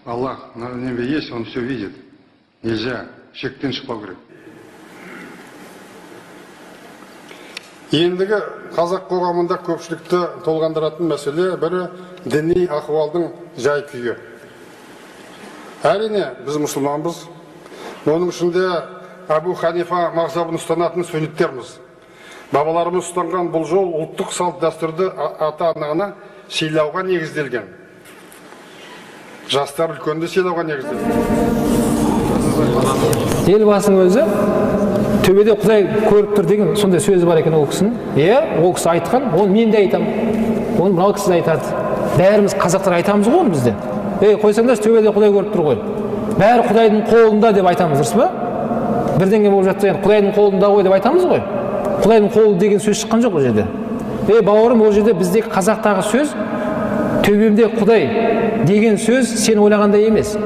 Аллах на небе есть, он все видит. Нельзя, шектен шықпау керек. Ендігі қазақ қоғамында көпшілікті толғандыратын мәселе бірі діни ахуалдың жай-күйі. Әрине, біз мұсылманбыз. Оның ішінде Әбу Ханифа мазхабын ұстанатын сүнниттерміз. Бабаларымыз ұстанған бұл жол ұлттық салт дәстүрді ата-ананы сыйлауға негізделген. Жастар үлкенді сыйлауға негізделген. Елбасының өзі төбеде Құдай көріп тұр деген сондай сөзі бар екен ол кісінің. Иә, ол кісі айтқан, оны мен де айтамын, оны мынау кісі де айтады. Бәріміз қазақтар айтамыз ғой оны бізде. Ей, қойсаңдаршы, төбеде Құдай көріп тұр ғой. Бәрі Құдайдың қолында деп айтамыз, дұрыс па? Бірдеңе болып жатса, енді Құдайдың қолында ғой деп айтамыз ғой. Құдайдың қолы деген сөз шыққан жоқ ол жерде. Ей, бауырым, ол жерде бізде қазақтағы сөз төбемде Құдай деген сөз сен ойлағандай емес.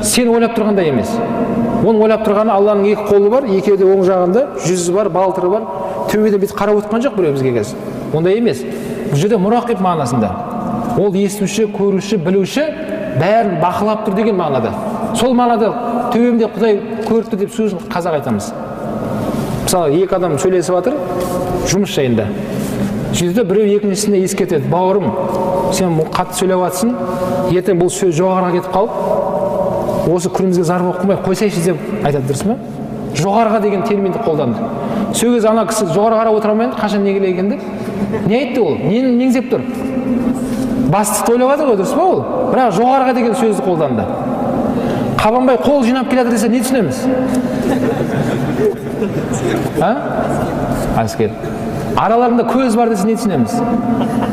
Сен ойлап тұрғандай емес. Оның ойлап тұрғаны Алланың екі қолы бар, екеуі де оң жағында, жүзі бар, балтыры бар. Төбеден бүйтіп қарап отқан жоқ біреу бізге қазір. Ондай емес. Бұл жерде мұрақиб мағынасында. Ол естуші, көруші, білуші, бәрін бақылап тұр деген мағынада. Сол мағынада төбемде Құдай көріп тұр деп сөзін қазақ айтамыз. Мысалы, екі адам сөйлесіп жатыр жұмыс жайында. Сөйтеді біреу екіншісіне ескертеді: бауырым, сен қатты сөйлеп жатсың, ертең бұл сөз жоғарыға кетіп қалып, осы күнімізге зар болып қалмай қойсайшы деп айтады, дұрыс па? Жоғарыға деген терминді қолданды. Сол кезде ана кісі жоғары қарап отыра алмайды, қашан не келе екен деп. Не айтты ол? Нені меңзеп тұр? Бастықты ойлап жатыр ғой, дұрыс па ол? Бірақ жоғарыға деген сөзді қолданды. Қабанбай қол жинап келе жатыр десе не түсінеміз? А? Әскер. Араларында көз бар десе не түсінеміз?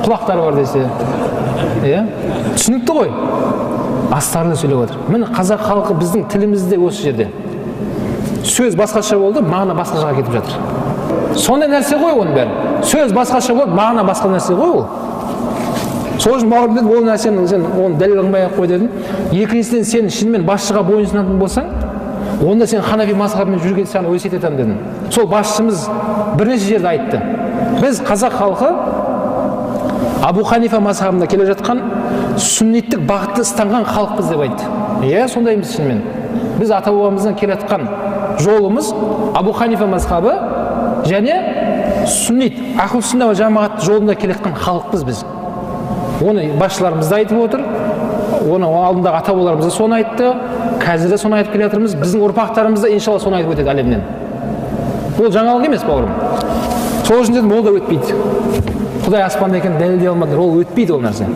Құлақтары бар десе. Иә? Түсінікті ғой. Астарлы сөйлеп отыр. Міне қазақ халқы біздің тілімізде осы жерде. Сөз басқаша болды, мағына басқа жаққа кетіп жатыр. Сондай нәрсе ғой оның бәрі. Сөз басқаша болды, мағына басқа нәрсе ғой ол. Сол үшін бауырым дедім, ол нәрсені сен оны дәлел қылмай ақ қой дедім. Екіншіден, сен шынымен басшыға бойынсынатын болсаң, онда сен ханафи мазхабымен жүрген саған өсиет етемін дедім. Сол басшымыз бірнеше жерде айтты. Біз қазақ халқы Абу Ханифа мазхабында келе жатқан сүнниттік бағытты ұстанған халықпыз деп айтты. Иә, сондаймыз шынымен. Біз ата-бабамыздан келе жатқан жолымыз Абу Ханифа мазхабы және сүннит, ахлу сүнна уа жамағат жолында келе жатқан халықпыз біз. Оны басшыларымыз да айтып отыр, оны алдындағы ата-бабаларымыз да соны айтты, қазір де соны айтып келе жатырмыз. Біздің ұрпақтарымыз да иншалла соны айтып өтеді әлемнен. Ол жаңалық емес, бауырым. Сол үшін дедім, ол да өтпейді. Құдай аспанда екенін дәлелдей алмадыңдар, ол өтпейді ол нәрсе.